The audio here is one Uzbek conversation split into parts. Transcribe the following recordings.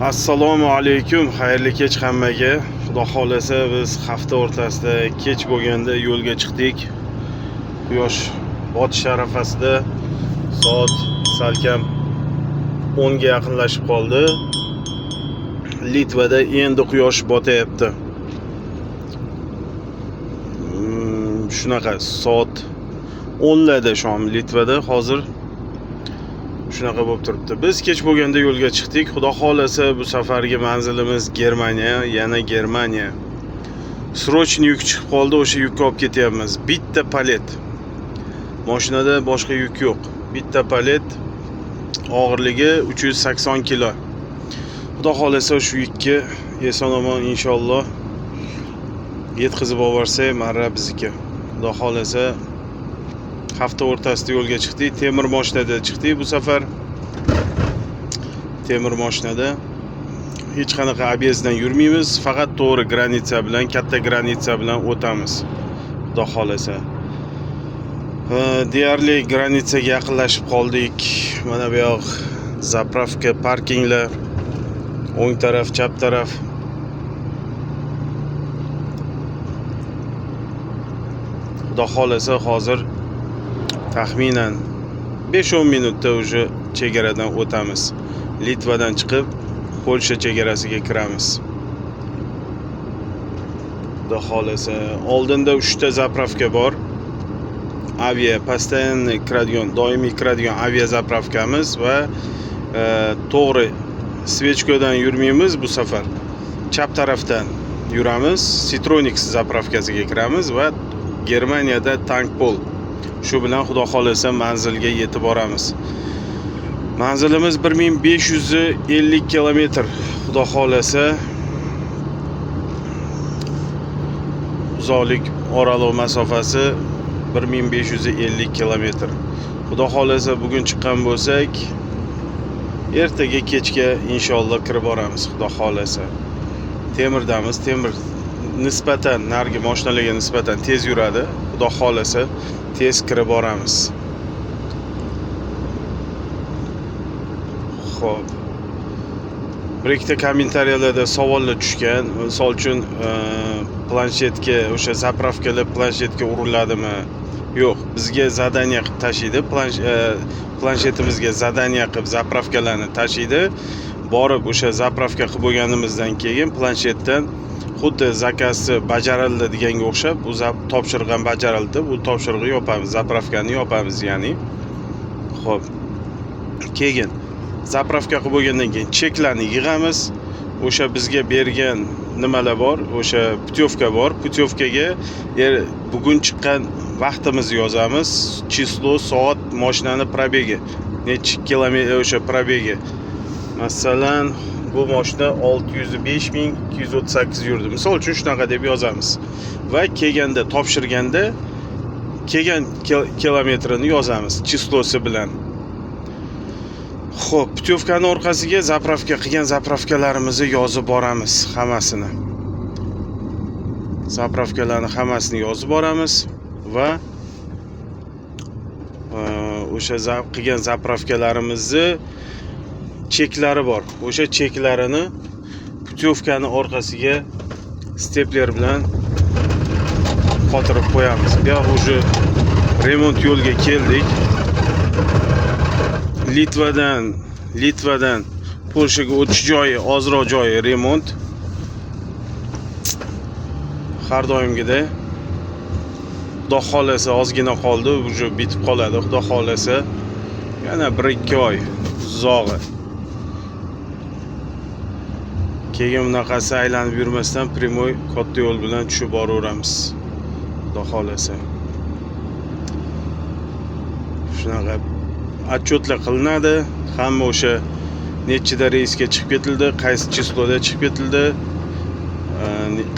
Assalomu alaykum, xayrli kech hammaga. Xudo xohlasa, biz hafta o'rtasida kech bo'lganda yo'lga chiqdik. Quyosh botish arafasida, soat salkam 10 ga yaqinlashib qoldi. Litvada endi quyosh botyapti. Shunaqa soat 10 larda shom Litvada hozir shunaqa bo'lib turibdi. Biz kech bo'lganda yo'lga chiqdik. Xudo xohlasa, bu safargi manzilimiz Germaniya, yana Germaniya. Срочный yuk chiqib qoldi, o'sha yukka olib ketyapmiz. Bitta palet. Mashinada boshqa yuk yo'q. Bitta palet, og'irligi 380 kilo. Xudo xohlasa, shu yukka eson omon inshaalloh yetkazib olborsak, marra bizniki. Xudo xohlasa, hafta o'rtasida yo'lga chiqdik. Temir mashinada chiqdik bu safar. Temir mashinada hech qanaqa объезд dan yurmaymiz, faqat to'g'ri граница bilan, katta граница bilan o'tamiz. Xudo xohlasa. Deyarli граница ga yaqinlashib qoldik. Mana bu yoq заправка, parkinglar, o'ng taraf, chap taraf. Xudo xohlasa, hozir taxminan 5-10 minutda уже chegaradan o'tamiz. Litvadan chiqib, Polsha chegarasiga kiramiz. Xudo xohlasa, oldinda 3 ta заправка bor. Avia постоянно kiradigan, doimiy kiradigan avia заправка miz va to'g'ri свечка dan yurmaymiz bu safar. Chap tarafdan yuramiz, Citronix заправка siga kiramiz va Germaniyada Tankpol. Shu bilan Xudo xohlasa manzilga yetib boramiz. Manzilimiz 1550 kilometr. Xudo xohlasa, uzoqlik oraliq masofasi 1550 kilometr. Xudo xohlasa, bugun chiqqan bo'lsak, ertaga kechga inshaalloh kirib boramiz, Xudo xohlasa. Temirdamiz, temir nisbatan narigi mashinalarga nisbatan tez yuradi. Xudo xohlasa, tez kirib boramiz. Xo'p. Bir ikkita kommentariyalarda savollar tushgan. Misol uchun, planshetga o'sha заправка lar planshetga uriladimi? Yo'q, bizga задание qilib tashiydi. Planshetimizga задание qilib заправка larni tashiydi. Borib o'sha заправка qilib bo'lganimizdan keyin planshetdan xuddi заказ i bajarildi deganga o'xshab, bu topshiriq ham bajarildi, bu topshiriqni yopamiz, заправка ni yopamiz, ya'ni. Xo'p. Keyin заправка qilib bo'lgandan keyin cheklarni yig'amiz. O'sha bizga bergan nimalar bor, o'sha путевка bor. Путевка ga bugun chiqqan vaqtimizni yozamiz. Число, soat, mashinani пробег i. Necha kilometr o'sha пробег i. Masalan, bu mashina 605 238 yurdi. Misol uchun shunaqa deb yozamiz. Va kelganda, topshirganda kelgan kilometrini yozamiz, число si bilan. Xo'p, путевка ni orqasiga заправка qilgan заправка larimizni yozib boramiz hammasini. Заправка larni hammasini yozib boramiz va o'sha qilgan заправка larimizni cheklari bor. O'sha cheklarini путевка ni orqasiga stepler bilan qotirib qo'yamiz. Bu yoq уже remont yo'lga keldik. Litvadan Polshaga o'tish joyi, ozroq joyi remont. Har doimgidek. Xudo xohlasa ozgina qoldi, уже bitib qoladi. Xudo xohlasa yana 1-2 oy uzog'i. Keyin bunaqasi aylanib yurmasdan прямой katta yo'l bilan tushib boraveramiz. Xudo xohlasa. Shunaqa отчет lar qilinadi. Hamma o'sha nechida reysga chiqib ketildi, qaysi число da chiqib ketildi,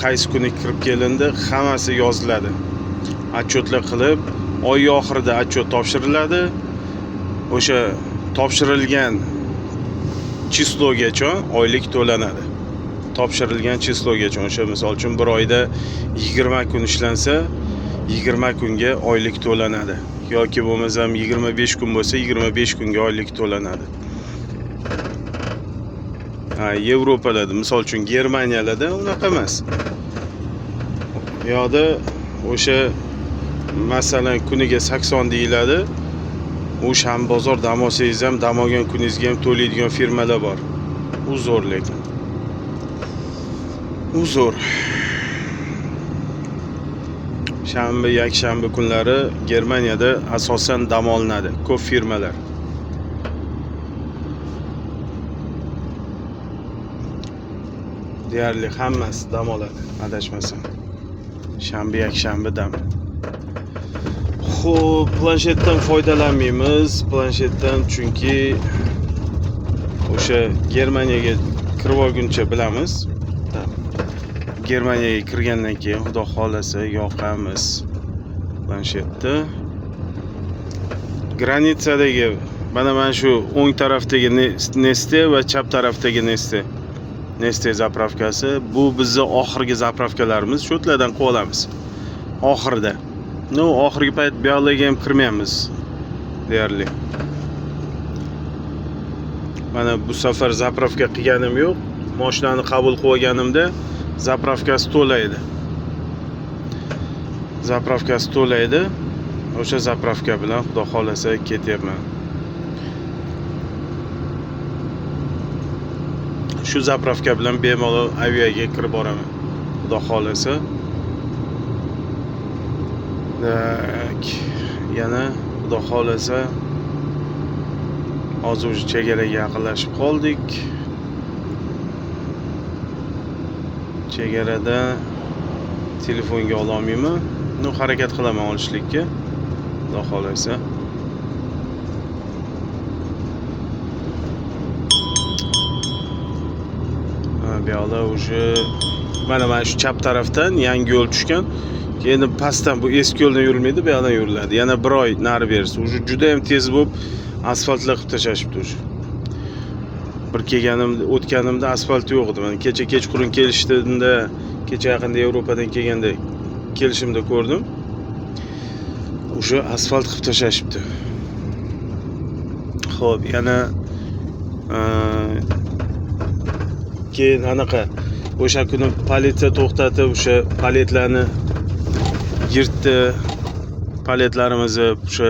qaysi kuni kirib kelindi, hammasi yoziladi. Отчет lar qilib, oy oxirida отчет topshiriladi. O'sha topshirilgan число gacha oylik to'lanadi. Topshirilgan число gacha o'sha misol uchun bir oyda 20 kun ishlansa, 20 kunga oylik to'lanadi. Yoki bo'lmasam 25 kun bo'lsa, 25 kunga oylik to'lanadi. Yevropalarda, misol uchun Germaniyalarda unaqa emas. U yoqda o'sha masalan kuniga 80 deyiladi. U shanba bozor dam olsangiz ham, dam olgan kuningizga ham to'laydigan firmalar bor. U zo'r lekin. U zo'r. Shanba, yakshanba kunlari Germaniyada asosan dam olinadi ko'p firmalar. Deyarli hammasi dam oladi, adashmasam. Shanba, yakshanba dam. Xo'p, planshetdan foydalanmaymiz. Planshetdan chunki o'sha Germaniyaga kirib olguncha bilamiz. Germaniyaga kirgandan keyin Xudo xohlasa yoqamiz planshetni. Граница dagi mana shu o'ng tarafdagi Neste va chap tarafdagi Neste. Neste заправка si. Bu bizni oxirgi заправка larimiz. Shu yerlardan qilib olamiz. Oxirida. Ну, oxirgi payt bu yoqlarga ham kirmaymiz deyarli. Mana bu safar заправка qilganim yo'q. Mashinani qabul qilib olganimda заправка si to'laydi. Заправка si to'laydi. O'sha заправка bilan Xudo xohlasa ketyapman. Shu заправка bilan bemalol aviaga kirib boraman. Xudo xohlasa. Так, yana Xudo xohlasa hozir уже chegaraga yaqinlashib qoldik. Chegarada telefonga ololmayman. Ну, harakat qilaman olishlikka. Xudo xohlasa. Ha, bu yoqda уже mana shu chap tarafdan yangi yo'l tushgan. Endi pastdan bu eski yo'ldan yurilmaydi, bu yoqdan yuriladi. Yana bir oy nari bersa, уже juda ham tez bo'lib asfaltlar qilib tashlashibdi уже. Bir kelganimda, o'tganimda asfalt yo'q edi. Mana kecha kechqurun kelishimda, kecha yaqinda Yevropadan kelganda kelishimda ko'rdim. Уже asfalt qilib tashlashibdi. Xo'p, yana keyin anaqa o'sha kuni politsiya to'xtatib, o'sha paletlarni yirtdi, paletlarimizni o'sha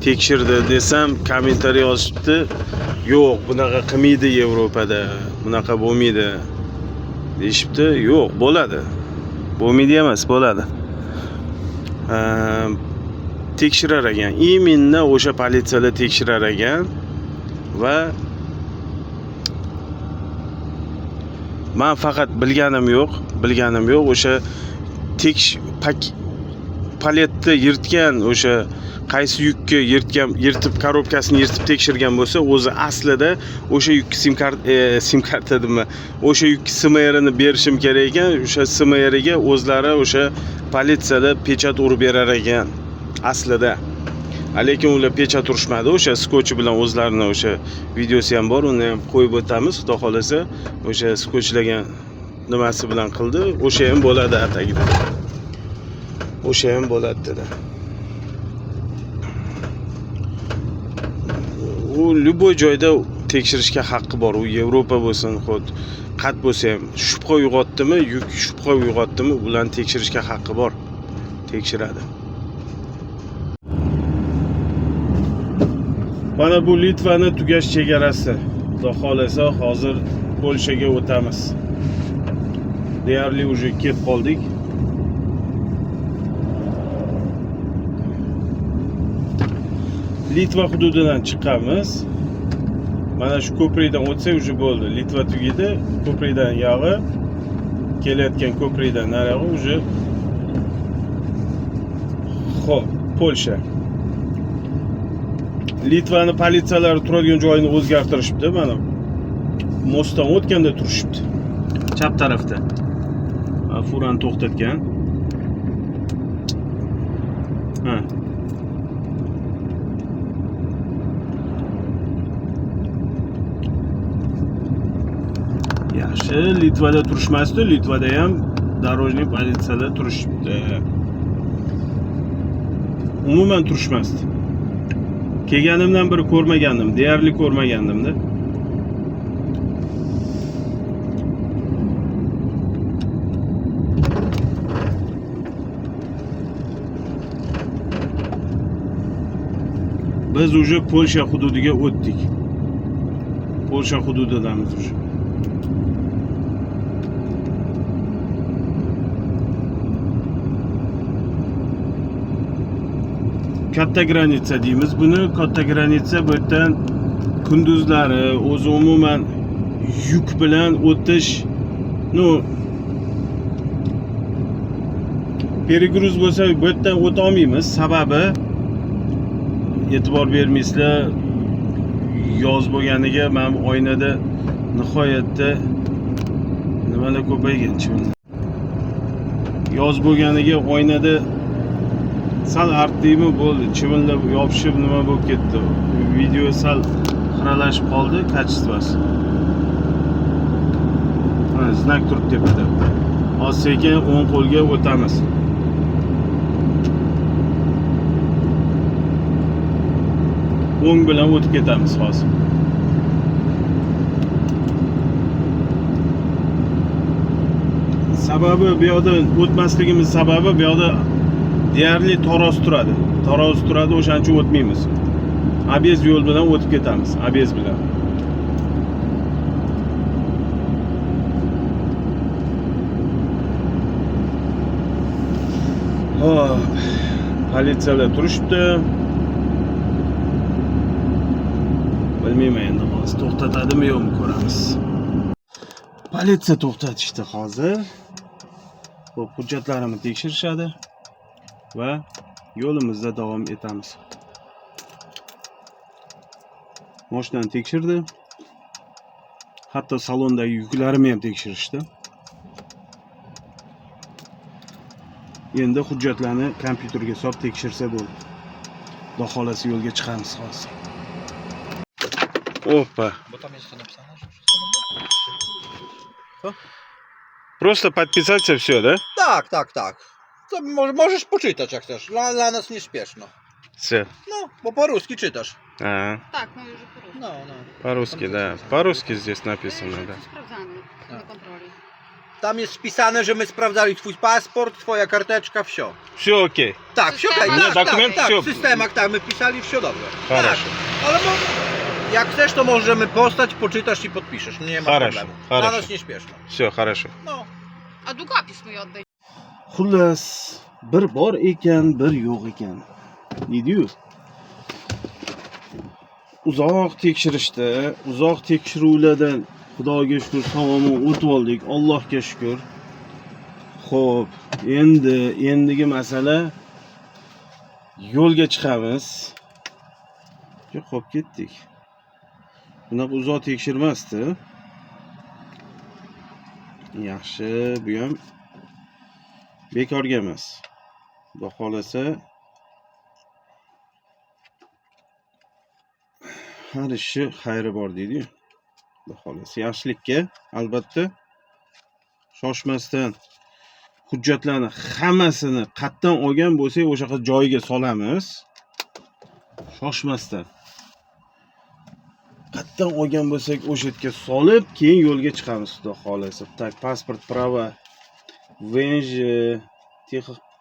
tekshirdi desam, kommentariy yozishibdi. Yo'q, bunaqa qilmaydi Yevropada, bunaqa bo'lmaydi deyishibdi. Yo'q, bo'ladi. Bo'lmaydi emas, bo'ladi. Tekshirar ekan. Именно o'sha politsiyalar tekshirar ekan va man faqat bilganim yo'q, bilganim yo'q. O'sha teksh pak paletni yirtgan, o'sha qaysi yukka yirtgan, yirtib коробка sini yirtib tekshirgan bo'lsa, o'zi aslida o'sha yuk sim kart, sim karta deyman, o'sha yuk СМР ini berishim kerak ekan. O'sha СМР ga o'zlari o'sha politsiyada pechat urib berar ekan aslida. Lekin ular pechat urishmadi, o'sha скотч bilan o'zlarini o'sha videosi ham bor, uni ham qo'yib o'tamiz, Xudo xohlasa. O'sha скотч lagan nimasi bilan qildi, o'sha ham bo'ladi atagida. O'sha ham bo'ladi dedi. U любой joyda tekshirishga haqqi bor. U Yevropa bo'lsin, xud qat bo'lsa ham shubha uyg'otdimi, yuk shubha uyg'otdimi, ularni tekshirishga haqqi bor. Tekshiradi. Mana bu Litvani tugash chegarasi. Xudo xohlasa hozir Polshaga o'tamiz. Deyarli уже kelib qoldik. Litva hududidan chiqqanmiz. Mana shu ko'prikdan o'tsak уже bo'ldi. Litva tugaydi. Ko'prikdan yog'i kelayotgan ko'prikdan nariyog'i уже xo'p, Polsha. Litvani politsiyalari turadigan joyini o'zgartirishibdi mana. Мост dan o'tganda turishibdi. Chap tarafda. Ha, furani to'xtatgan. Ha. Yaxshi, Litvada turishmasdi, Litvada ham дорожный politsiyalar turishibdi. Umuman turishmasdi. Kelganimdan beri ko'rmagandim, deyarli ko'rmagandimda. Biz уже Polsha hududiga o'tdik. Polsha hududidamiz уже. Katta граница deymiz buni. Katta граница, bu yerdan kunduzlari o'zi umuman yuk bilan o'tish, ну, перегруз bo'lsa, bu yerdan o'ta olmaymiz. Sababi, e'tibor bermaysizlar, yoz bo'lganiga mana bu oynada nihoyatda nimalar ko'paygan, chivinlar. Yoz bo'lganiga oynada sal artdikmi, bo'ldi, chivinlar yopishib, nima bo'lib ketdi, video sal xiralashib qoldi, качество si. Mana знак turibdi tepada. Hozir sekin o'ng qo'lga o'tamiz. O'ng bilan o'tib ketamiz hozir. Sababi, bu yoqda o'tmasligimiz sababi, bu yoqda deyarli taroz turadi, taroz turadi, o'shaning uchun o'tmaymiz. Объезд yo'l bilan o'tib ketamiz, объезд bilan. Hop, politsiyalar turishibdi. Bilmayman, endi hozir to'xtatadimi, yo'qmi, ko'ramiz. Politsiya to'xtatishdi hozir. Xo'p, hujjatlarimni tekshirishadi va yo'limizda davom etamiz. Mashinani tekshirdi, hatto salondagi yuklarimni ham tekshirishdi. Endi hujjatlarni kompyuterga solib tekshirsa bo'ldi. Xudo xohlasa, yo'lga chiqamiz hozir. Опа. Bo tam jest to napisane, że wszystko dobrze? Просто подписаться, все, да? Tak. To możesz poczytać, jak chcesz. Dla nas nie śpieszno. Все. No, bo po ruski czytasz. А, Tak, mówię, że po rusku. No. по-русски, да. По-русски здесь написано, да. Sprawdzamy na kontroli. Tam jest wpisane, że my sprawdzali twój paszport, twoja karteczka, wsio. Все окей. Tak, wsio okej, Nie, tak, dokument, tak, wsio. tak, w systemach, tak, my wpisali, wsio dobrze. Хорошо. Tak, ale jak chcesz, to możemy postać, poczytasz i podpiszesz. Nie ma Хорошо, problemu. Dla хорошо. nas nie śpieszno. Все хорошо. No. A długopis mój oddaj. Xullas, bir bor ekan, bir yo'q ekan deydiyu. Uzoq tekshirishdi. Uzoq tekshiruvlardan, xudoga shukur, sog' omon o'tib oldik, Allohga shukur. Xo'p, endi endigi masala, yo'lga chiqamiz. Yo'q, qolib ketdik. Bunaqa uzoq tekshirmasdi. Yaxshi, bu ham bekorga emas. Xudo xohlasa, har ishi xayri bor deydiyu. Xudo xohlasa, yaxshilikka albatta. Shoshmasdan hujjatlarni hammasini qayerdan olgan bo'lsak, o'sha yoqqa joyiga solamiz. Shoshmasdan qayerdan olgan bo'lsak, o'sha yerga solib, keyin yo'lga chiqamiz, xudo xohlasa. Так, pasport, права, ВНЖ,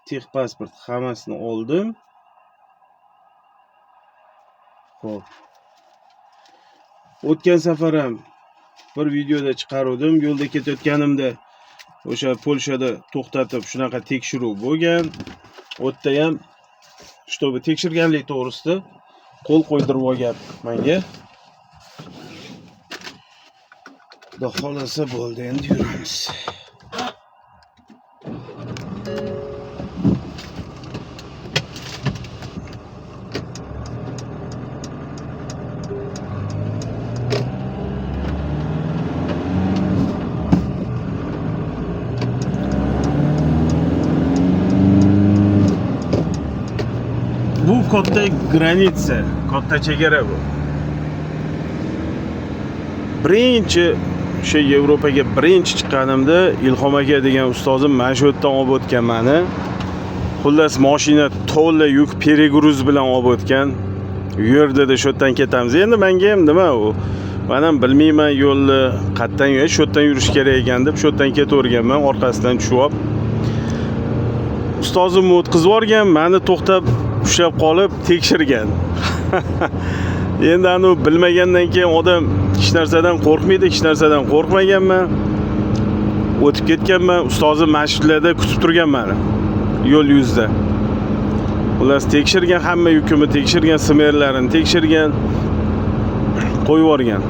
техпаспорт, hammasini oldim. Xo'p. O'tgan safar ham bir videoda chiqaruvdim. Yo'lda ketayotganimda o'sha Polshada to'xtatib, shunaqa tekshiruv bo'lgan. U yerda ham, чтобы tekshirganlik to'g'risida qo'l qo'ydirib olgan menga. Xudo xohlasa, bo'ldi, endi yuramiz. Bu katta граница, katta chegara bu. Birinchi o'sha Yevropaga birinchi chiqqanimda Ilhom aka degan ustozim mana shu yerdan olib o'tgan mani. Xullas, mashina to'la yuk, перегруз bilan olib o'tgan. Yur, dedi, shu yerdan ketamiz. Endi menga ham nima u? Men ham bilmayman yo'lni, qayerdan yurish, shu yerdan yurish kerak ekan deb shu yerdan ketaverganman, orqasidan tushib olib. Ustozimni o'tkazib yuborgan, mani to'xtab, ushlab qolib tekshirgan. Endi anu bilmagandan keyin odam hech narsadan qo'rqmaydi, hech narsadan qo'rqmaganman. O'tib ketganman. Ustozim masjidlarda kutib turgan mani. Yo'l yuzida. Xullas tekshirgan, hamma yukimni tekshirgan, smerlarini tekshirgan, qo'yib yuborgan.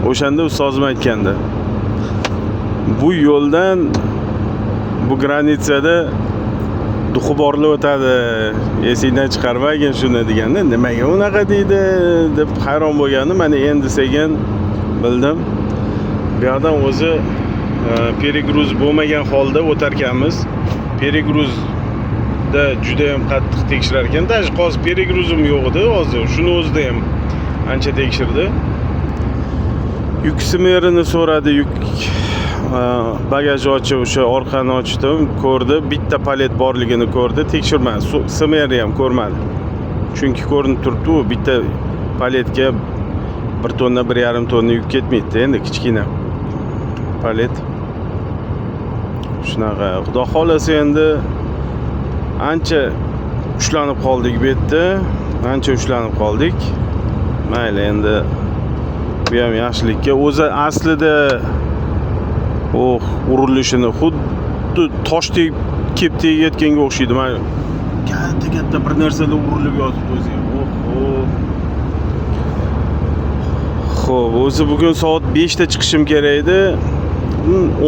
O'shanda ustozim aytgandi. Bu yo'ldan, bu граница da дух i borlar o'tadi, esingdan chiqarmagin shuni deganda, nimaga unaqa deydi deb hayron bo'lgandim. Mana endi sekin bildim. Bu yoqdan o'zi перегруз bo'lmagan holda o'tarkanmiz. Перегруз da juda ham qattiq tekshirar ekan. Даже hozir перегруз im yo'q edi, hozir shuni o'zida ham ancha tekshirdi. Yuk smerini so'radi, yuk bagaj ochib, o'sha orqani ochdim, ko'rdi, bitta palet borligini ko'rdi, tekshirmadi, smerni ham ko'rmadi. Chunki ko'rinib turibdi, u bitta paletga 1 tonna, 1,5 tonna yuk ketmaydi, endi kichkina palet. Shunaqa, Xudo xolasa endi ancha ushlanib qoldik bu yerda, ancha ushlanib qoldik. Mayli, endi bu ham yaxshilikka. O'zi aslida oh, urilishini xuddi tosh tegib kelib tegayotganga o'xshaydi. Mana katta-katta bir narsalar urilib yotibdi o'zi ham. Oh. Xo'p, o'zi bugun soat 5 da chiqishim kerak edi.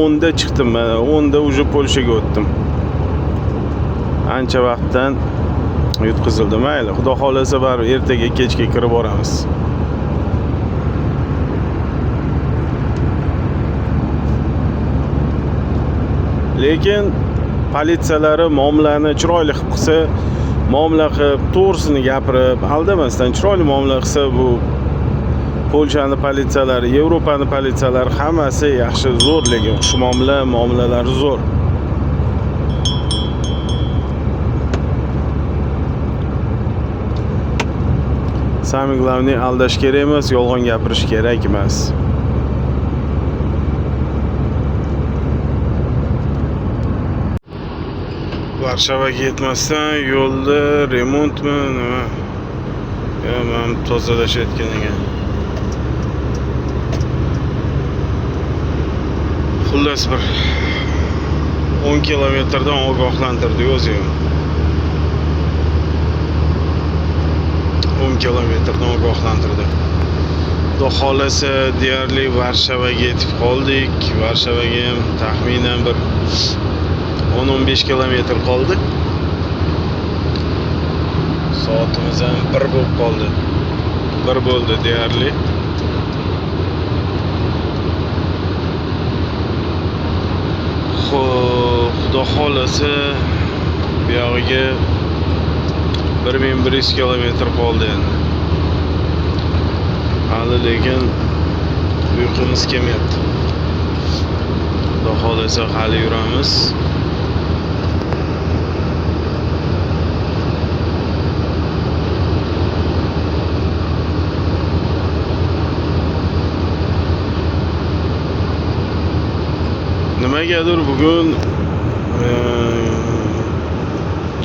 10 da chiqdim mana, 10 da уже Polshaga o'tdim. Ancha vaqtdan yutqizildi. Mayli, Xudo xolasa baribir ertaga kechga kirib boramiz. Lekin politsiyalari muomalani chiroyli qilib qilsa, muomala qilib, to'g'risini gapirib, aldamasdan chiroyli muomala qilsa, bu Polshani politsiyalari, Yevropani politsiyalari hammasi yaxshi, zo'r, lekin xush muomala, muomalalari zo'r. Самое главное, aldash kerak emas, yolg'on gapirish kerak emas. Varshavaga yetmasdan yo'lda remontmi nima? Yo, mana tozalashayotgan ekan. Xullas bir 10 kilometrdan ogohlantirdi o'zi ham. 10 kilometrdan ogohlantirdi. Xudo xolasa deyarli Varshavaga yetib qoldik. Varshavaga ham taxminan bir 10-15 kilometr qoldi. Soatimiz ham 1 bo'lib qoldi. 1 bo'ldi deyarli. Xo'p, Xudo xolasa bu yog'iga 1100 kilometr qoldi endi. Hali lekin uyqumiz kelmayapti. Xudo xolasa hali yuramiz. Nimagadir bugun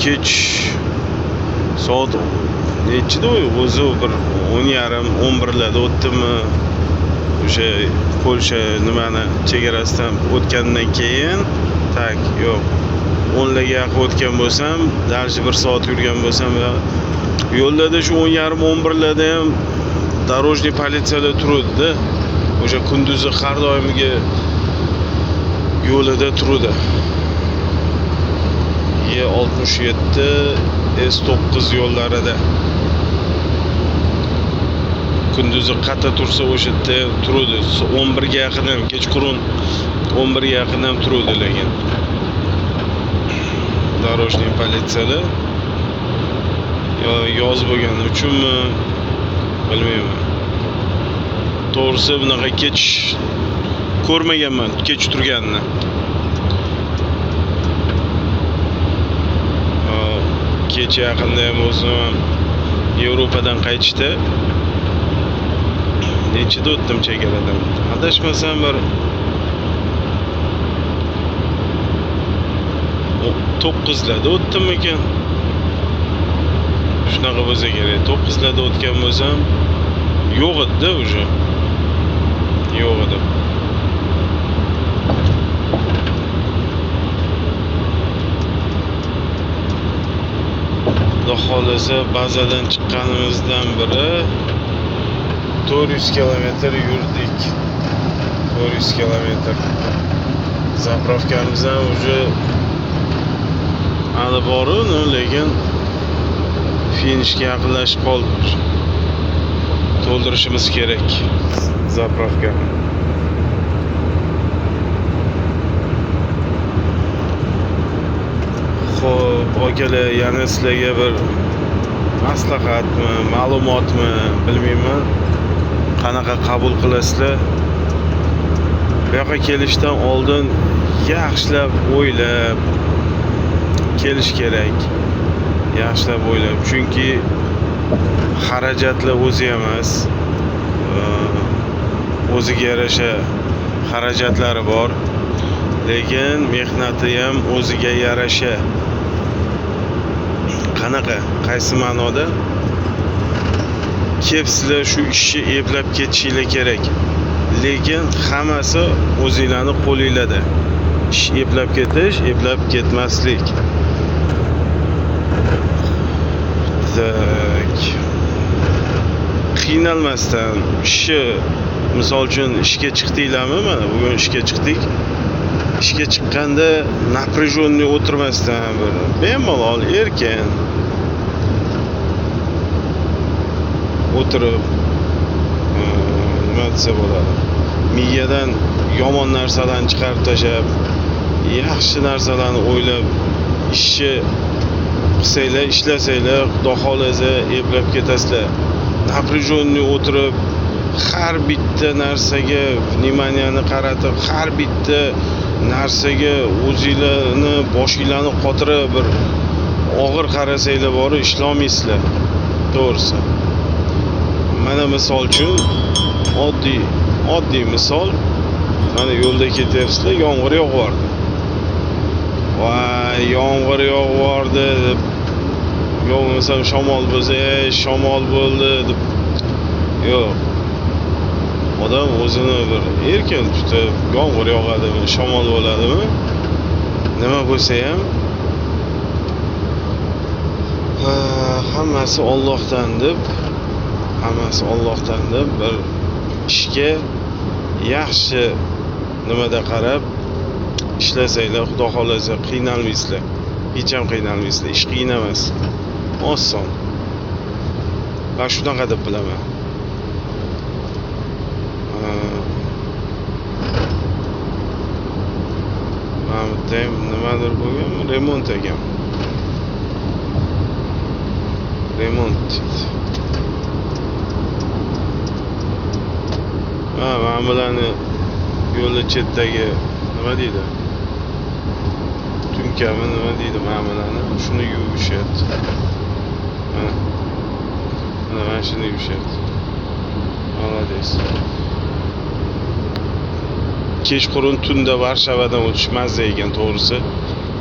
kech soat nechida o'zi bir 10:30, 11larda o'tdimi o'sha Polsha nimani chegarasidan o'tgandan keyin, tak, yo'q, 10larga yaqin o'tgan bo'lsam, даже 1 soat yurgan bo'lsam, yo'llarda shu 10:30, 11larda ham дорожный politsiyada turuvdi-da. O'sha kunduzi har doimgi yo'lida turuvdi. E67, S9 yo'llarida. Kunduzi qayerda tursa o'sha yerda turuvdi. 11ga yaqin ham, kechqurun 11ga yaqin ham turuvdi lekin. Дорожный politsiyada yo yoz bo'lgani uchunmi bilmayman. To'g'risi bunaqa kech ko'rmaganman, kech turganini. Kecha yaqinda ham o'zim Yevropadan qaytishda nechida o'tdim chegaradan? Adashmasam bir 9larda o'tdimikan? Shunaqa bo'lsa kerak. 9larda o'tgan bo'lsam, yo'q edi-da уже. Yo'q edi. Xudo xohlasa, bazadan chiqqanimizdan beri 400 kilometr yurdik. 400 kilometr. Заправка miz ham уже hali bor-u, lekin finishga yaqinlashib qoldik. To'ldirishimiz kerak заправка ni. Xo'p, akalar, yana sizlarga bir maslahatmi, ma'lumotmi, bilmayman. Qanaqa qabul qilasizlar? Bu yoqqa kelishdan oldin yaxshilab o'ylab kelish kerak. Yaxshilab o'ylab, chunki xarajatlar o'zi emas, o'ziga yarasha xarajatlari bor, lekin mehnati ham o'ziga yarasha. Qanaqa? Qaysi ma'noda? Kelib sizlar shu ishni eplab ketishinglar kerak. Lekin hammasi o'zinglarning qo'linglarda. Ish eplab ketish, eplab ketmaslik. Так. Qiynalmasdan ishni, misol uchun, ishga chiqdinglarmi? Mana bugun ishga chiqdik. Ishga chiqqanda напряженный o'tirmasdan bir bemalol erkin o'tirib, nima desa bo'ladi? Miyadan yomon narsalarni chiqarib tashlab, yaxshi narsalarni o'ylab ishni qilsanglar, ishlasanglar, Xudo xohlasa eplab ketasizlar. Напряженный o'tirib, har bitta narsaga внимание ni qaratib, har bitta narsaga o'zinglarni boshinglarni qotirib bir og'ir qarasanglar borib ishlolmaysizlar. To'g'risi. Mana misol uchun oddiy misol, mana yo'lda ketyapsizlar, yomg'ir yog'yordi. Voy, yomg'ir yog'yordi deb, yo bo'lmasam shamol bo'lsa, ey shamol bo'ldi deb. Yo'q. Odam o'zini bir erkin tutib, yomg'ir yog'adimi, shamol bo'ladimi, nima bo'lsa ham hammasi Allohdan deb, hammasi Allohdan deb bir ishga yaxshi nimada qarab ishlasanglar, Xudo xohlasa qiynalmaysizlar. Hech ham qiynalmaysizlar. Ish qiyin emas. Oson. Men shunaqa deb bilaman. Mana bu yerda ham nimadir bo'lganmi? Remont ekan. Remont. Ha, mana bularni yo'lni chetdagi nima deydi? Tumkami nima deydi mana bularni? Shuni yuvishyapti. Mana. Mana shuni yuvishyapti. Молодец. Kechqurun tunda Varshavadan o'tish mazza ekan, to'g'risi.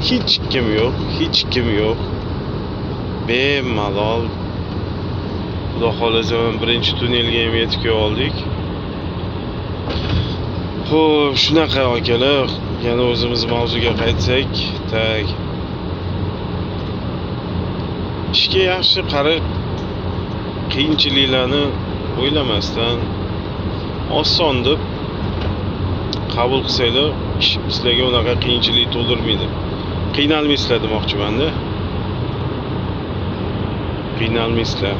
Hech kim yo'q, hech kim yo'q. Bemalol. Xudo xohlasa birinchi tunnelga ham yetib kela oldik. Xo'p, shunaqa akalar, yana o'zimiz mavzuga qaytsak, так. Ishga yaxshi qarab, qiyinchiliklarni o'ylamasdan oson deb qabul qilsanglar, ish sizlarga unaqa qiyinchilik tug'dirmaydi. Qiynalmaysizlar demoqchiman-da. Qiynalmaysizlar.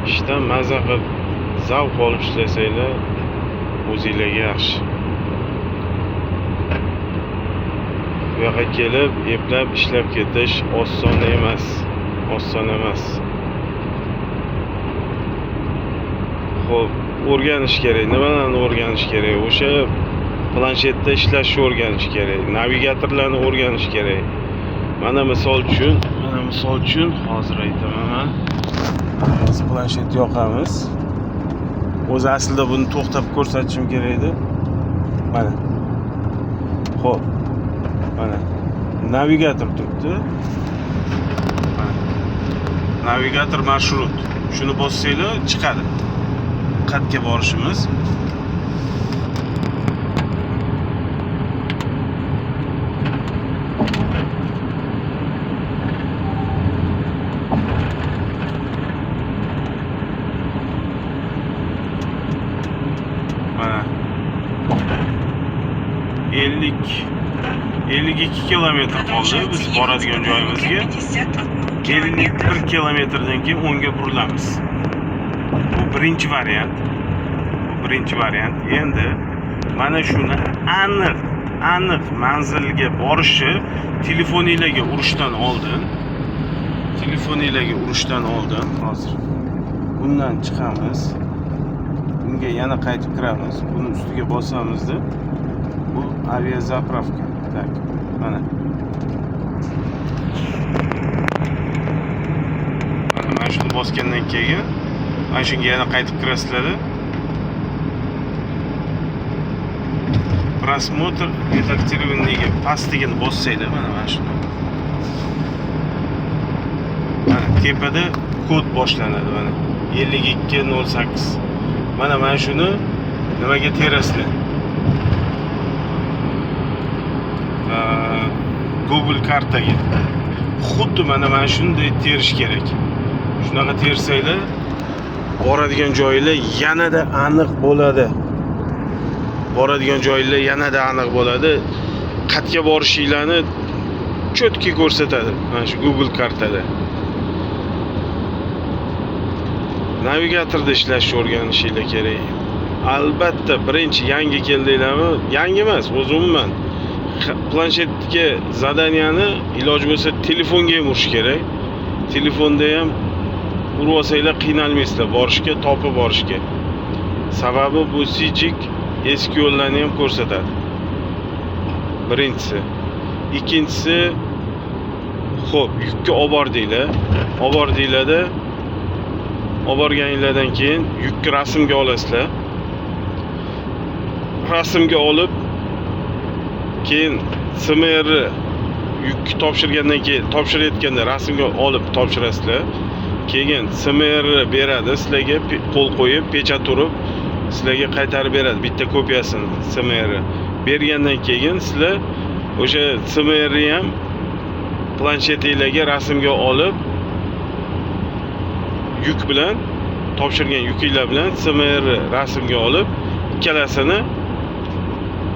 Ishdan maza qilib, zavq olib ishlasanglar, o'zinglarga yaxshi. Bu yoqqa kelib, eplab ishlab ketish oson emas. Oson emas. Xo'p, o'rganish kerak. Nimalarni o'rganish kerak? O'sha planshetda ishlashni o'rganish kerak. Navigatorlarni o'rganish kerak. Mana misol uchun, hozir aytaman. Biz planshet yoqamiz. O'zi aslida buni to'xtab ko'rsatishim kerak edi. Mana. Xo'p. Mana. Navigator turibdi. Mana. Navigator маршрут. Shuni bossanglar chiqadi. Qayerga borishimiz. Mana 50 52 kilometr qoldi biz Продолжайте boradigan ехать по дороге joyimizga. 51 51 километров. Kilometrdan keyin o'ngga burilamiz. Bu birinchi variant. Bu birinchi variant. Endi mana shuni aniq aniq manzilga borishi telefoninglarga urishdan oldin hozir bundan chiqamiz. Bunga yana qaytib kiramiz. Buni ustiga bosamizda, bu авиазаправка. Так, mana. Mana shuni bosgandan keyin mana shunga yana qaytib kirasizlar. Просмотр редактированный ga pastligini bossanglar, mana shuni. Mana tepada kod boshlanadi, mana 5208. Mana shuni nimaga terasizlar? Google kartaga. Xuddi mana shunday terish kerak. Shunaqa tersanglar, boradigan joylar yanada aniq bo'ladi. Boradigan joylar yanada aniq bo'ladi. Qayerga borishinglarni четкий ko'rsatadi mana shu Google kartada. Navigatorda ishlashni o'rganishinglar kerak. Albatta, birinchi yangi keldinglarmi? Yangi emas, o'zi umuman planshetga задания ni iloji bo'lsa telefonga ham urish kerak. Telefonda ham urib olsanglar, qiynalmaysizlar borishga, topib borishga. Sababi bu Sygic eski yo'llarni ham ko'rsatadi. Birinchisi. Ikkinchisi, xo'p, yukka olib bordinglar. Olib bordinglarda, olib borganinglardan keyin yukni rasmga olasizlar. Rasmga olib, keyin CMR yukni topshirgandan keyin, topshirayotganda rasmga olib topshirasizlar. Keyin CMR beradi sizlarga, qo'l qo'yib, pechat urib, sizlarga qaytarib beradi bitta kopiyasini CMR. Bergandan keyin sizlar o'sha CMRni ham planshetinglarga rasmga olib, yuk bilan, topshirgan yukinglar bilan CMR rasmga olib, ikkalasini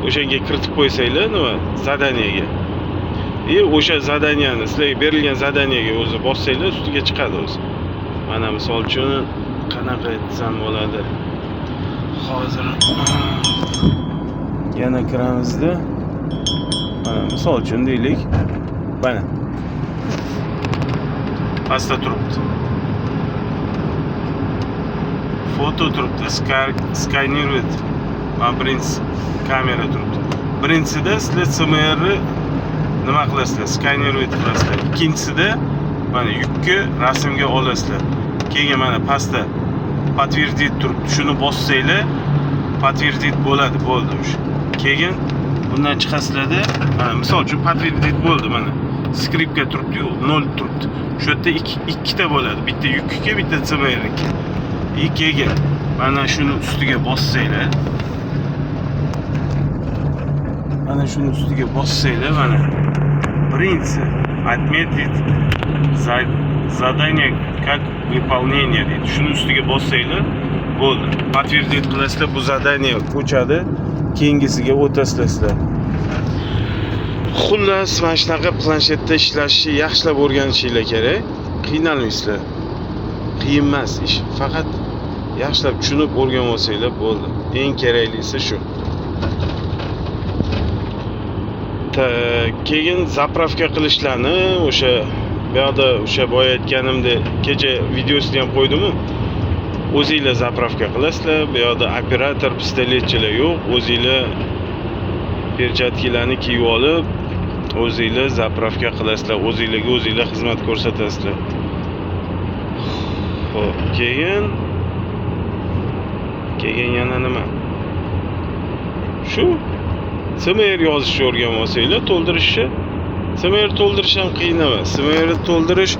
o'shanga kiritib qo'ysanglar, nima, задания ga. И o'sha задания ni, sizlarga berilgan задания ga o'zi bossanglar, ustiga chiqadi o'zi. Mana misol uchun qanaqa aytsam bo'ladi? Hozir yana kiramizda. Mana misol uchun deylik. Mana. Pastda turibdi. Foto turibdi, сканировать. Mana birinchisi kamera turibdi. Birinchisida sizlar CMR nima qilasizlar? Сканировать qilasizlar. Ikkinchisida mana yukni rasmga olasizlar. Keyin mana pastda подтвердить turibdi. Shuni bossanglar, подтвердить bo'ladi, bo'ldi o'sha. Keyin bundan chiqasizlarda, mana misol uchun подтвердить bo'ldi mana. Скрепка turibdi-yu, 0 turibdi. Shu yerda ikkita bo'ladi. Bitta yukniki, bitta CMRniki. И keyin mana shuni ustiga bossanglar, mana shuni ustiga bossanglar, mana birinchisi отметить задание как выполнение deydi. Shuni ustiga bossanglar bo'ldi. Подтвердить qilasizlar, bu задание ko'chadi, keyingisiga o'tasizlar sizlar. Xullas, mana shunaqa planshetda ishlashni yaxshilab o'rganishinglar kerak. Qiynalmaysizlar. Qiyin emas ish. Faqat yaxshilab tushunib o'rganib olsanglar bo'ldi. Eng keraklisi shu. Keyin заправка qilishlarni o'sha bu yoqda, o'sha boya aytganimdek, kecha videosini ham qo'ydimu. O'zinglar заправка qilasizlar. Bu yoqda operator, pistoletchilar yo'q. O'zinglar перчатка larni kiyib olib, o'zinglar заправка qilasizlar, o'zinglarga o'zinglar xizmat ko'rsatasizlar. Xo'p, keyin yana nima? Shu. CMR yozishni o'rganib olsanglar, to'ldirishni, CMR to'ldirish ham qiyin emas. CMR to'ldirish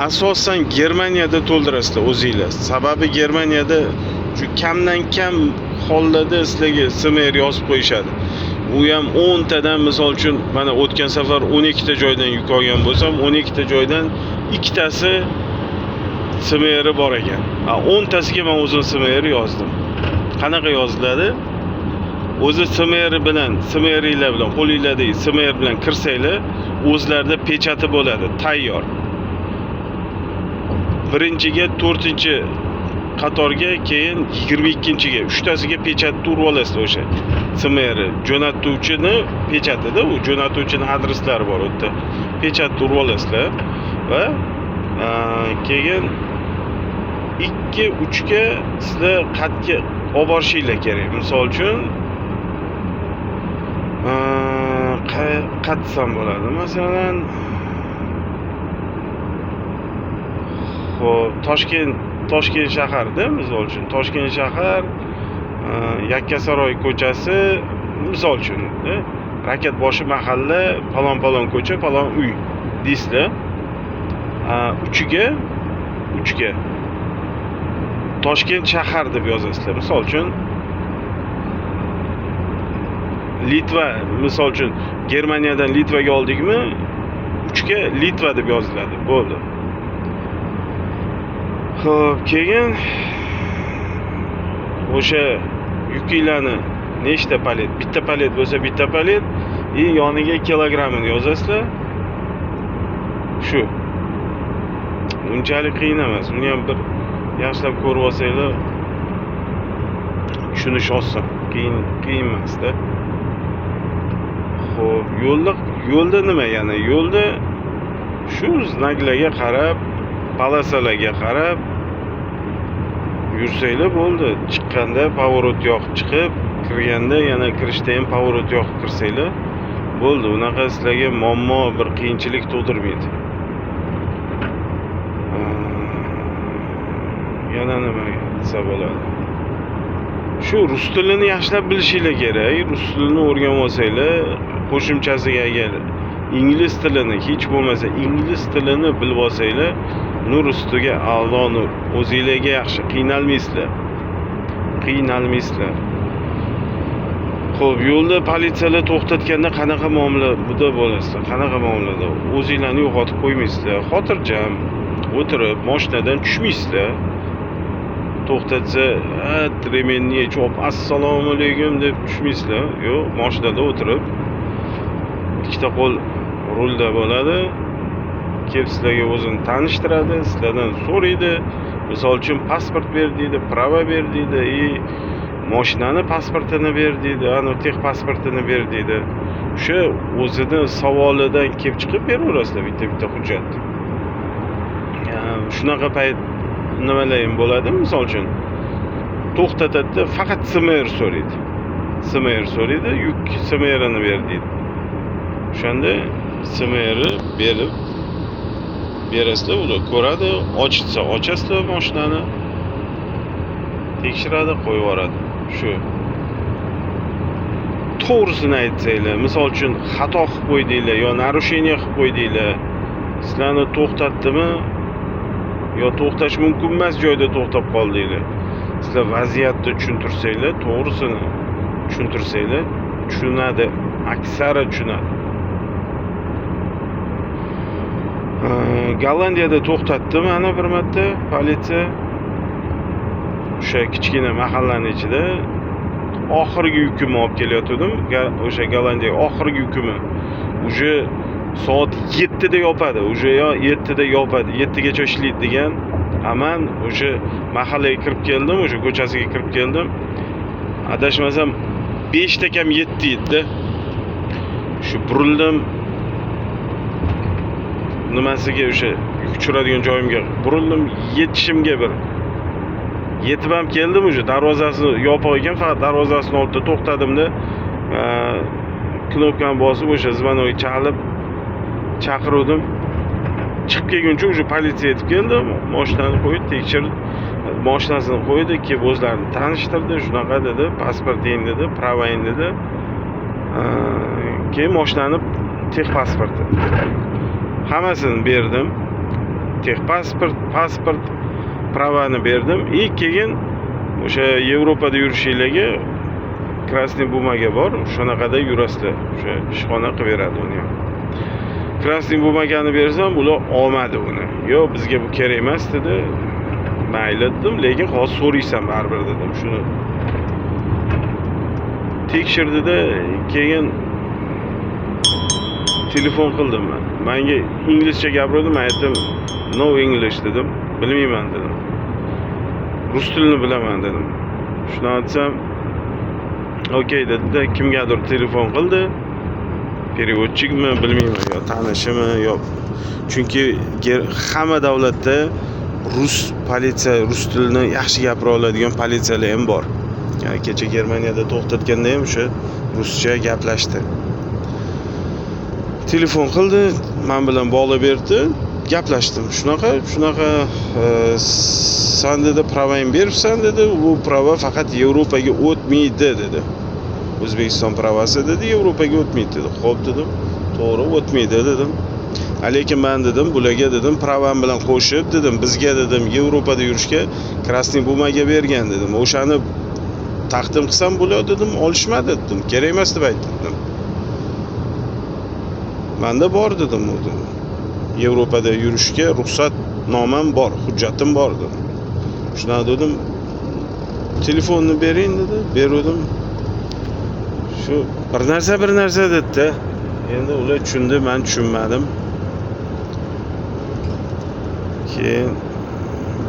asosan Germaniyada to'ldirasizlar o'zinglar. Sababi Germaniyada shu kamdan kam hollarda sizlarga CMR yozib qo'yishadi. U ham 10 tadan, misol uchun, mana o'tgan safar 12 ta joydan yuk olgan bo'lsam, 12 ta joydan ikkitasi CMR bor ekan. A 10 tasiga men o'zim CMR yozdim. Qanaqa yoziladi? O'zi CMR bilan, CMRinglar bilan, qo'linglardagi CMR bilan kirsanglar, o'zlarida pechati bo'ladi, tayyor. Birinchiga, to'rtinchi qatorga, keyin 22-ga, uchtasiga pechatni urib olasizlar o'sha CMR jo'natuvchini pechatida, u jo'natuvchini adreslari bor u yerda. Pechatni urib olasizlar va keyin 2 3 ga sizlar qayerga olib borishinglar kerak. Misol uchun, qatsam bo'ladi. Masalan, xo'p, Toshkent shaharda, misol uchun, Toshkent shahar, Yakkasaroy ko'chasi, misol uchun, Rakatboshi mahalla, falon falon ko'cha, falon uy deysizlar. Uchiga Toshkent shahar deb yozasizlar. Misol uchun, Litva, misol uchun, Germaniyadan Litvaga oldikmi, uchga Litva deb yoziladi. Bo'ldi. Xo'p, keyin o'sha yukinglarni nechta palet, bitta palet bo'lsa, bitta palet и yoniga kilogrammini yozasizlar. Shu. Unchalik qiyin emas. Uni ham bir yaxshilab ko'rib olsanglar, tushunish oson. Qiyin emasda. Xo'p, yo'lda nima yana? Yo'lda shu знак larga qarab, полоса larga qarab yursanglar bo'ldi. Chiqqanda поворот yoqib chiqib, kirganda yana kirishda ham поворот yoqib kirsanglar bo'ldi. Unaqa sizlarga muammo, bir qiyinchilik tug'dirmaydi. Yana nima desa bo'ladi? Shu rus tilini yaxshilab bilishinglar kerak. Rus tilini o'rganib olsanglar, qo'shimchasiga agar ingliz tilini, hech bo'lmasa ingliz tilini bilib olsanglar, nur ustiga a'lo nur. O'zinglarga yaxshi, qiynalmaysizlar. Qiynalmaysizlar. Xo'p, yo'lda politsiyalar to'xtatganda qanaqa muomalada bo'lasizlar? Qanaqa muomalada? O'zinglarni yo'qotib qo'ymaysizlar. Xotirjam o'tirib, mashinadan tushmaysizlar. To'xtatsa, ремень ni yechib olib, assalomu alaykum deb tushmaysizlar. Yo'q, mashinada o'tirib, ikkita qo'l rulda bo'ladi. Kelib sizlarga o'zini tanishtiradi, sizlardan so'raydi. Misol uchun, pasport ber deydi, права ber deydi, и mashinani pasportini ber deydi, ani texpasportini ber deydi. O'sha o'zini savolidan kelib chiqib beraverasizlar bitta-bitta hujjat. Shunaqa payt nimalar ham bo'ladi, misol uchun, to'xtatadi, faqat CMR so'raydi. CMR so'raydi, yuk CMRini ber deydi. O'shanda CMRni berib berasizlar, ular ko'radi, ochsa ochasizlar mashinani, tekshiradi, qo'yib yuboradi. Shu. To'g'risini aytsanglar, misol uchun, xato qilib qo'ydinglar yo нарушение qilib qo'ydinglar, sizlarni to'xtatdimi yo to'xtash mumkin emas joyda to'xtab qoldinglar. Sizlar vaziyatni tushuntirsanglar, to'g'risini tushuntirsanglar, tushunadi, aksari tushunadi. Gollandiyada to'xtatdi mani bir marta politsiya. O'sha kichkina mahallani ichida oxirgi yukimni olib kelayotgandim. O'sha Gollandiyaga oxirgi yukimni. Уже soat 7 da yopadi. Уже yo 7 da yopadi. 7 gacha ishlaydi degan. A man o'sha mahallaga kirib keldim, o'sha ko'chasiga kirib keldim. Adashmasam 5 ta kam 7 edi. Shu burildim. Nimasiga, o'sha yuk tushiradigan joyimga burildim. Yetishimga bir yetib ham keldim, уже darvozasi yopiq ekan, faqat darvozasini oldida to'xtadimda, knopkani bosib, o'sha звонок chalib chaqiruvdim. Chiqib kelguncha уже politsiya yetib keldi, mashinani qo'yib tekshirib, Mashinasini qo'ydi, kelib o'zlarini tanishtirdi. Shunaqa dedi, pasporting dedi, права ng dedi. Keyin mashinani техпаспорт i. Hammasini berdim. Техпаспорт, pasport, права ni berdim. И keyin o'sha Yevropada yurishinglarga красный бумага bor, shunaqada yurasizlar. O'sha ishxona qilib beradi uni ham. Красный бумага ni bersam, ular olmadi uni. Yo'q, bizga bu kerak emas dedi. Mayli dedim, lekin hozir so'raysan baribir dedim. Shuni tekshirdida, keyin telefon qildim man. Menga inglizcha gapirdi, men aytdim, "No English" dedim. Bilmayman dedim. Rus tilini bilaman dedim. Shuni aytsam, "Okey" dedi-da, kimgadir telefon qildi. Переводчик mi bilmayman, yo tanishimi, yo chunki hamma davlatda rus politsiya, rus tilini yaxshi gapira oladigan politsiyalar ham bor. Ya'ni kecha Germaniyada to'xtatganda ham o'sha ruscha gaplashdi. Telefon qildi, men bilan bog'lab berdi, gaplashdim. Shunaqa, shunaqa, san dedi, права ng beribsan dedi, bu права faqat Yevropaga o'tmaydi dedi. O'zbekiston права si dedi, Yevropaga o'tmaydi dedi. Xo'p dedim, to'g'ri o'tmaydi dedim. A lekin men dedim, bularga dedim, права m bilan qo'shib dedim, bizga dedim, Yevropada yurishga красный бумага bergan dedim. O'shani taqdim qilsam bular dedim, olishmadi dedim. Kerak emas deb aytdi dedim. Menda bor dedim u dedim. Yevropada yurishga ruxsatnomam bor, hujjatim bor dedim. Shunaqa dedim. Telefonni bering dedi, beruvdim. Shu bir narsa, bir narsa dedi. Endi ular tushundi, men tushunmadim. Keyin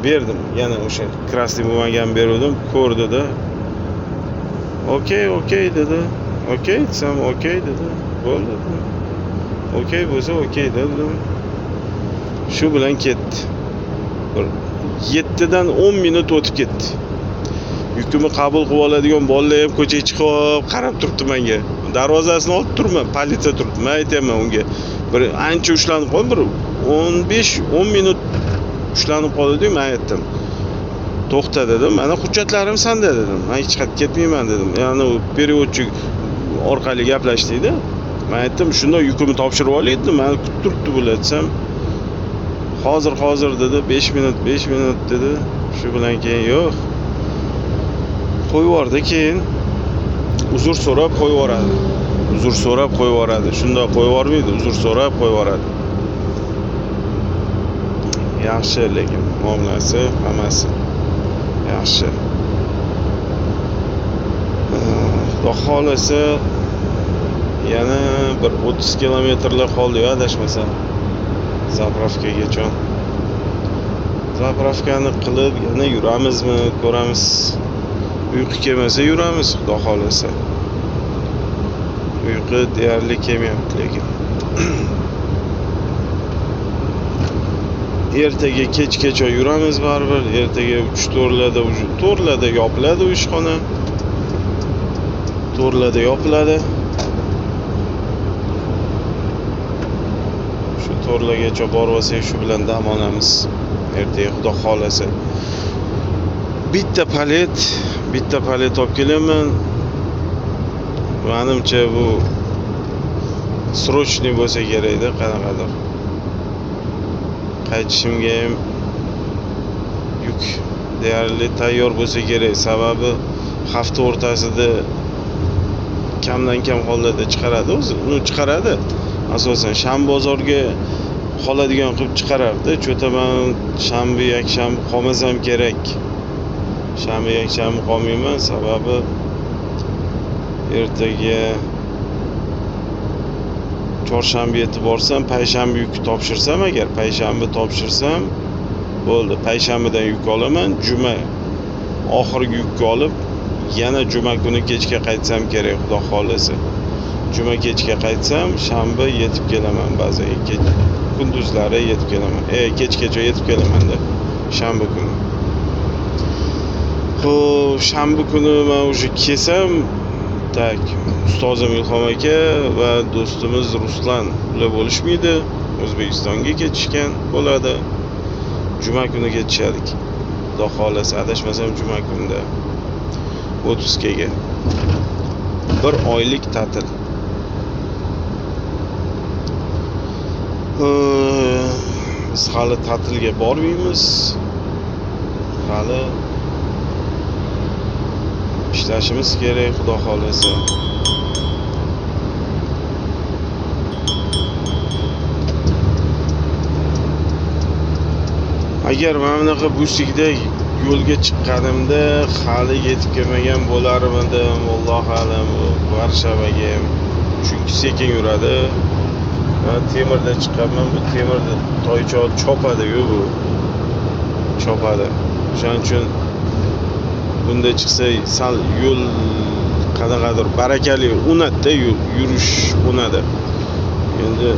berdim. Yana o'sha красный бумага ni beruvdim, ko'rdida. "Okey, okey" dedi. "Okey" desam, "Okey" dedi. Bo'ldi. Okey bo'lsa, okey dedim. Shu bilan ketdi. Bir 7 dan 10 minut o'tib ketdi. Yukimni qabul qilib oladigan bolalar ham ko'chaga chiqib qarab turibdi menga. Darvozasini olib turibman, politsiya turibdi. Men aytyapman unga. Bir ancha ushlanib qoldim, bir 15-10 minut ushlanib qoldi-yu, men aytdim. "To'xta" dedim. "Mana hujjatlarim senda" dedim. "Men hech qayerga ketmayman" dedim. Ya'ni u переводчик orqali gaplashdik-da. Men aytdim, "Shunda yukimni topshirib olay" dedim. Meni kutib turibdi bular desam, "Hozir, hozir" dedi. 5 minut, 5 minut dedi. Shu bilan keyin yo'q. Qo'yib yubordi keyin. Uzr so'rab qo'yib yuboradi. Uzr so'rab qo'yib yuboradi. Shundoq qo'yib yubormaydi, uzr so'rab qo'yib yuboradi. Yaxshi lekin muomalasi, hammasi yaxshi. Xudo xohlasa yana bir 30 kilometrlar qoldi adashmasam заправка gacha. Заправка ni qilib yana yuramizmi, ko'ramiz. Uyqu kelmasa yuramiz, Xudo xohlasa. Uyqu deyarli kelmayapti lekin. Ertaga kechgacha yuramiz baribir. Ertaga 3-4larda уже 4larda yopiladi u ishxona. 4larda yopiladi. Shu 4largacha borib olsak, shu bilan dam olamiz. Ertaga Xudo xohlasa. Bitta palet, bitta palet olib kelaman. Menimcha bu срочный bo'lsa kerakda, qanaqadir. Qaytishimga ham yuk deyarli tayyor bo'lsa kerak. Sababi hafta o'rtasida kamdan kam hollarda chiqaradi o'zi. Uni chiqaradi. Asosan shanba bozorga qoladigan qilib chiqarardi. Cho'ta man shanba, yakshanba qolmasam kerak. Shanba, yakshanba qolmayman, sababi ertaga chorshanba yetib borsam, payshanba yuk topshirsam, agar payshanba topshirsam, bo'ldi. Payshanbadan yuk olaman, juma oxirgi yukni olib, yana juma kuni kechga qaytsam kerak, Xudo xohlasa. Juma kechga qaytsam, shanba yetib kelaman bazaga. Kunduzlari yetib kelaman. Kechgacha yetib kelaman-da, shanba kuni. Xo'p, shanba kuni men уже kelsam, tak, ustozim Ilhom aka va do'stimiz Ruslan ular bo'lishmaydi. O'zbekistonga ketishgan bo'ladi. Juma kuni ketishadi. Xudo xohlasa, adashmasam juma kunida отпуска ga. Bir oylik ta'til. Biz hali ta'tilga bormaymiz. Hali ishlashimiz kerak, Xudo xohlasa. Agar mana bunaqa busikda yo'lga chiqqanimda hali yetib kelmagan bo'larmidim, vallohu alam, Varshavaga ham. Chunki sekin yuradi. Men temirda chiqqanman, bu temirda toychoq chopadi-yu bu. Chopadi. O'shaning uchun bunda chiqsa sal yo'l qanaqadir barakali unadi-da, yurish unadi. Endi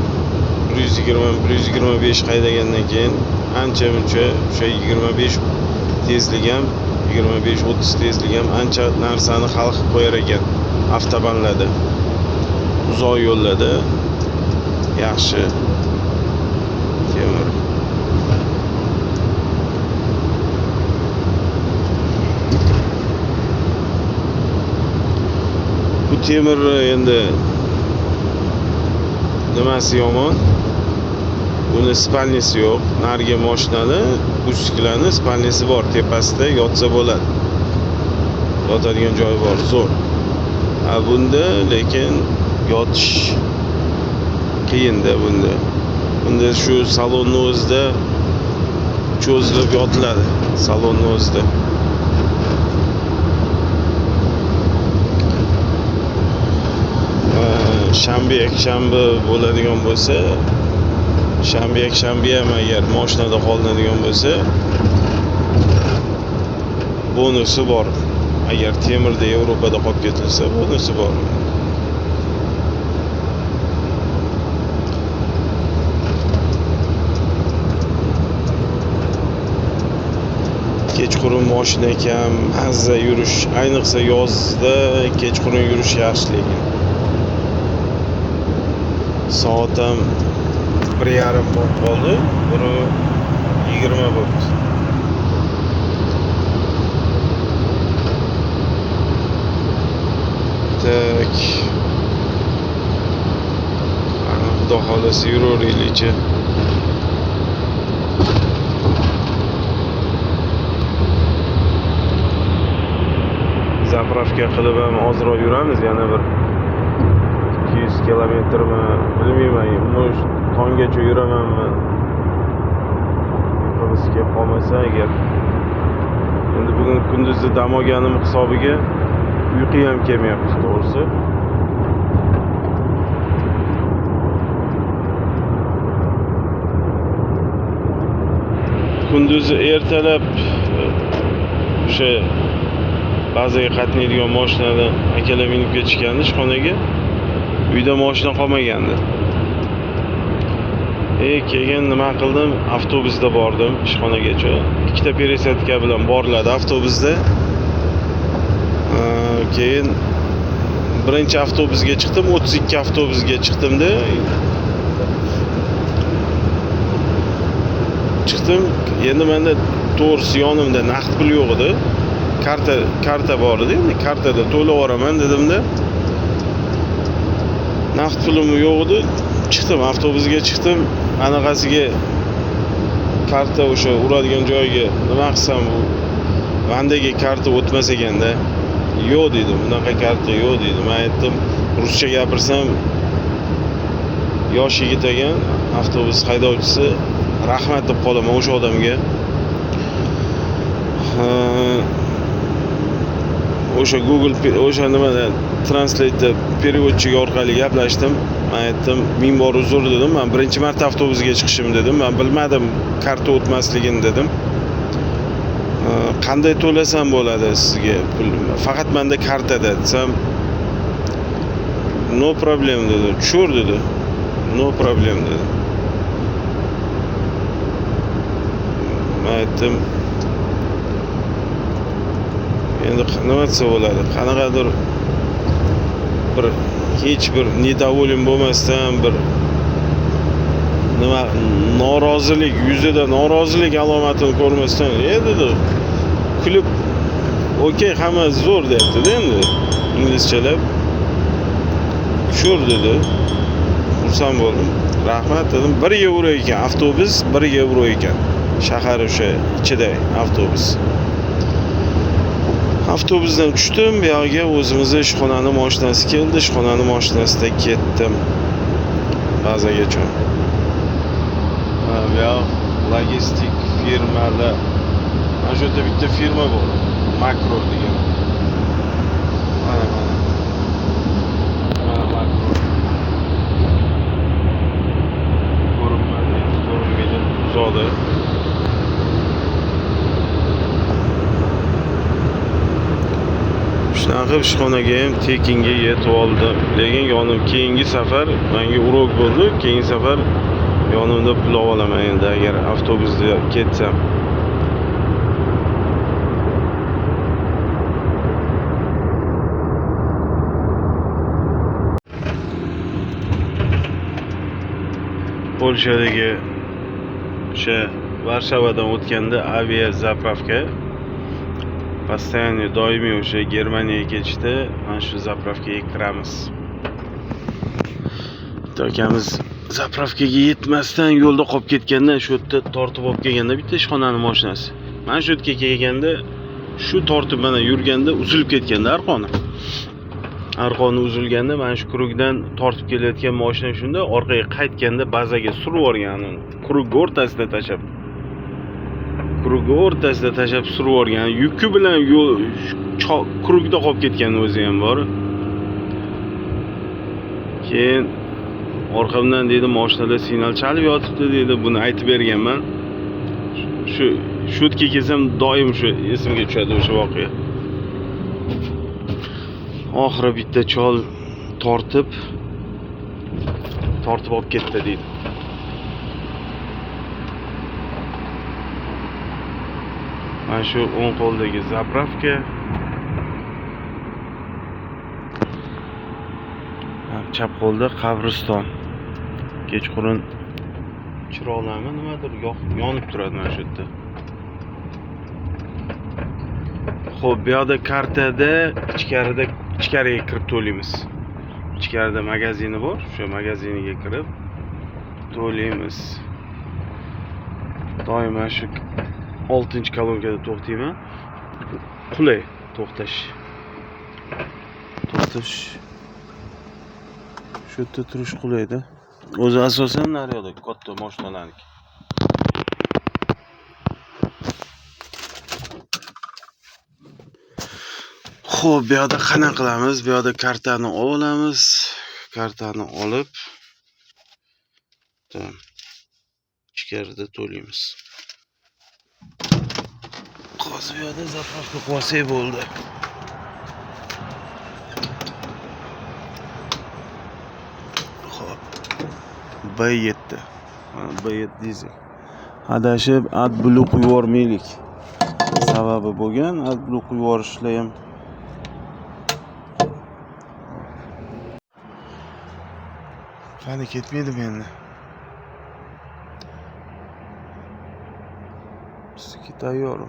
120, 125 haydagandan keyin ancha muncha o'sha 25 tezlik ham, 25-30 tezlik ham ancha narsani hal qilib qo'yar ekan avtobanlarda. Uzoq yo'llarda yaxshi temir. Bu temir endi nimasi yomon? Buni спальни si yo'q. Narigi mashinani, busiklarni спальни si bor, tepasida yotsa bo'ladi. Yotadigan joyi bor, zo'r. Ha, bunda lekin yotish qiyinda bunda. Bunda shu salonni o'zida cho'zilib yotiladi, salonni o'zida. Shanba, yakshanba bo'ladigan bo'lsa, shanba, yakshanba ham agar mashinada qolinadigan bo'lsa, bonusi bor. Agar temirda Yevropada qolib ketilsa, bonusi bor. Kechqurun mashina kam, mazza yurish, ayniqsa yozda kechqurun yurish yaxshi lekin. Soat ham 1:30 bo'lib qoldi, 1:20 bo'libdi. Tak. Ana Xudo xohlasa yuraveraylikchi. Zapravka qilib ham ozroq yuramiz, yana bir 200 kilometrmi, bilmayman, umush tonggacha yuramanmi? Uyqumiz kelib qolmasa agar. Endi bugun kunduzni dam olganim hisobiga uyqu ham kelmayapti to'g'risi. Kunduzi ertalab o'sha bazaga qatnaydigan mashinada akalar minib ketishgandi ishxonaga. Uyda mashina qolmagandi. Keyin nima qildim? Avtobusda bordim ishxonagacha. Ikkita peresadka bilan boriladi avtobusda. Keyin birinchi avtobusga chiqdim, 32 avtobusga chiqdimda. Chiqdim. Endi menda to'g'risi yonimda naqd pul yo'q edi. Karta bor edi. Endi kartada to'lab yuboraman dedimda. Naqd pulim yo'q edi. Chiqdim, avtobusga chiqdim. Anaqasiga karta o'sha uradigan joyiga nima qilsam, u mandagi karta o'tmas ekanda. Yo'q dedi, bunaqa karta yo'q dedi. Men aytdim, ruscha gapirsam yosh yigit ekan, avtobus haydovchisi, rahmat deb qolaman o'sha odamga. O'sha Google o'sha nimada Translate'da переводчик orqali gaplashdim. Men aytdim, 1000 bor uzr dedim. Men birinchi marta avtobusga chiqishim dedim. Men bilmadim karta o'tmasligini dedim. Qanday to'lasam bo'ladi sizga pul? Faqat menda kartada desam, no problem dedi. Tushur dedi. No problem dedi. Men aytdim, endi nima desa bo'ladi? Qanaqadir bir hech bir недоволен bo'lmasdan bir Nima norozilik, yuzida norozilik alomatini ko'rmasdan, dedi. Kulib, "Okey, hamma zo'r" deyapti-da endi inglizchalab. "Sure" dedi. Xursand bo'ldim. Rahmat dedim. 1 yevro ekan avtobus, 1 yevro ekan. Shahar o'sha ichida avtobus. Avtobusdan tushdim, bu yoqqa o'zimizni ishxonani mashinasi keldi, ishxonani mashinasida ketdim. Bazagacha. Bu yoq logistik firmalar. Mana shu yerda bitta firma bor, Makro degan. Mana mana. Mana Makro. Ko'rinmadi, endi ko'rinmaydi, uzoqda. Shunaqa qilib ishxonaga ham tekinga yetib oldim. Lekin yonim keyingi safar menga urok bo'ldi. Keyingi safar yonimda pul olaman endi agar avtobusda ketsam. Polshadagi o'sha Varshavadan o'tganda avia zapravka постоянно doimiy o'sha Germaniyaga ketishda mana shu zapravkaga kiramiz. Bitta akamiz zapravkaga yetmasdan yo'lda qolib ketganda shu yerda tortib olib kelganda bitta ishxonani mashinasi. Mana shu yerga kelganda shu tortib mana yurganda uzilib ketganda arqoni. Arqoni uzilganda mana shu krugdan tortib kelayotgan mashina shunda orqaga qaytganda bazaga surib yuborgan uni. Krug o'rtasida tashlab. Krug o'rtasida tashlab surib yuborgan. Yuki bilan yo'l krugda qolib ketgan o'zi ham bor. Keyin orqamdan dedi mashinalar signal chalib yotibdi dedi. Buni aytib berganman. Shu yerga kelsam doim shu esimga tushadi o'sha voqea. Oxiri bitta chol tortib olib ketdi deydi. Mana shu o'ng qo'ldagi zapravka. Chap qo'lda qabriston. Kechqurun chiroqlarmi nimadir yonib turadi mana shu yerda. Xo'p, bu yoqda kartada ichkariga kirib to'laymiz. Ichkarida magazini bor, o'sha magaziniga kirib to'laymiz. Doim mana shu 6-kolonkada to'xtayman. Qulay to'xtash. To'xtash. Shu yerda turish qulayda. O'zi asosan naryoqda katta mashinalarniki. Xo'p, bu yoqda qanaqa qilamiz? Bu yoqda kartani olamiz. Kartani olib tamam. Ichkarida to'laymiz. Hozir bu yoqda zapravka qilsak bo'ldi. Xo'p. B7. Mana B7 dizel. Adashib AdBlue qo'yib yubormaylik. Sababi bo'lgan AdBlue qo'yib yuborishlar ham qani ketmaydimi endi? Bizniki tayyor.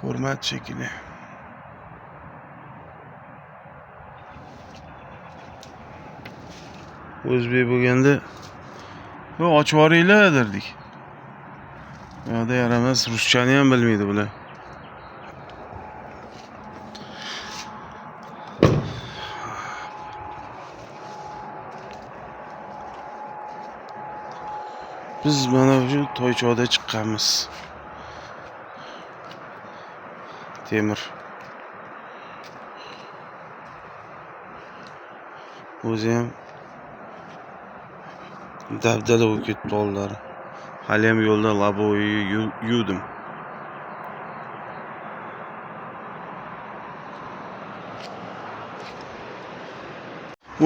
Ko'rmadi shekilli. O'zbek bo'lganda "Yo'q, ochib yuboringlar" derdik. Bu yoqda yaramas, ruschani ham bilmaydi bular. Biz mana shu Toychoqda chiqqanmiz. Temir. O'zi ham dabdala bo'lib ketdi oldilari. Hali ham yo'lda labovoyni yuvdim.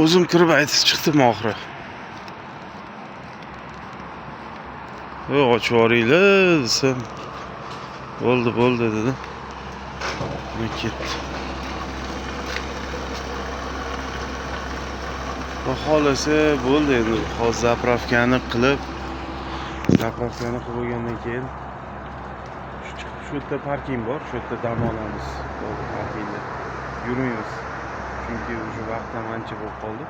O'zim kirib aytib chiqdim oxiri. "Yo'q, ochib yuboringlar" desam, "Bo'ldi, bo'ldi" dedi. Ketdi. Xudo xohlasa, bo'ldi endi. Hozir заправка ni qilib bo'lgandan keyin shu chiqib, shu yerda parking bor, shu yerda dam olamiz. Bo'ldi, parkingda yurmaymiz, chunki уже vaqt ham ancha bo'lib qoldi.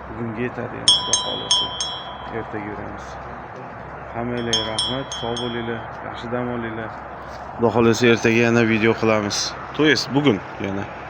Bugunga yetadi endi, xudo xohlasa, ertaga yuramiz. Hammanglarga rahmat, sog' bo'linglar, yaxshi dam olinglar. Xudo xohlasa, ertaga yana video qilamiz, то есть bugun yana.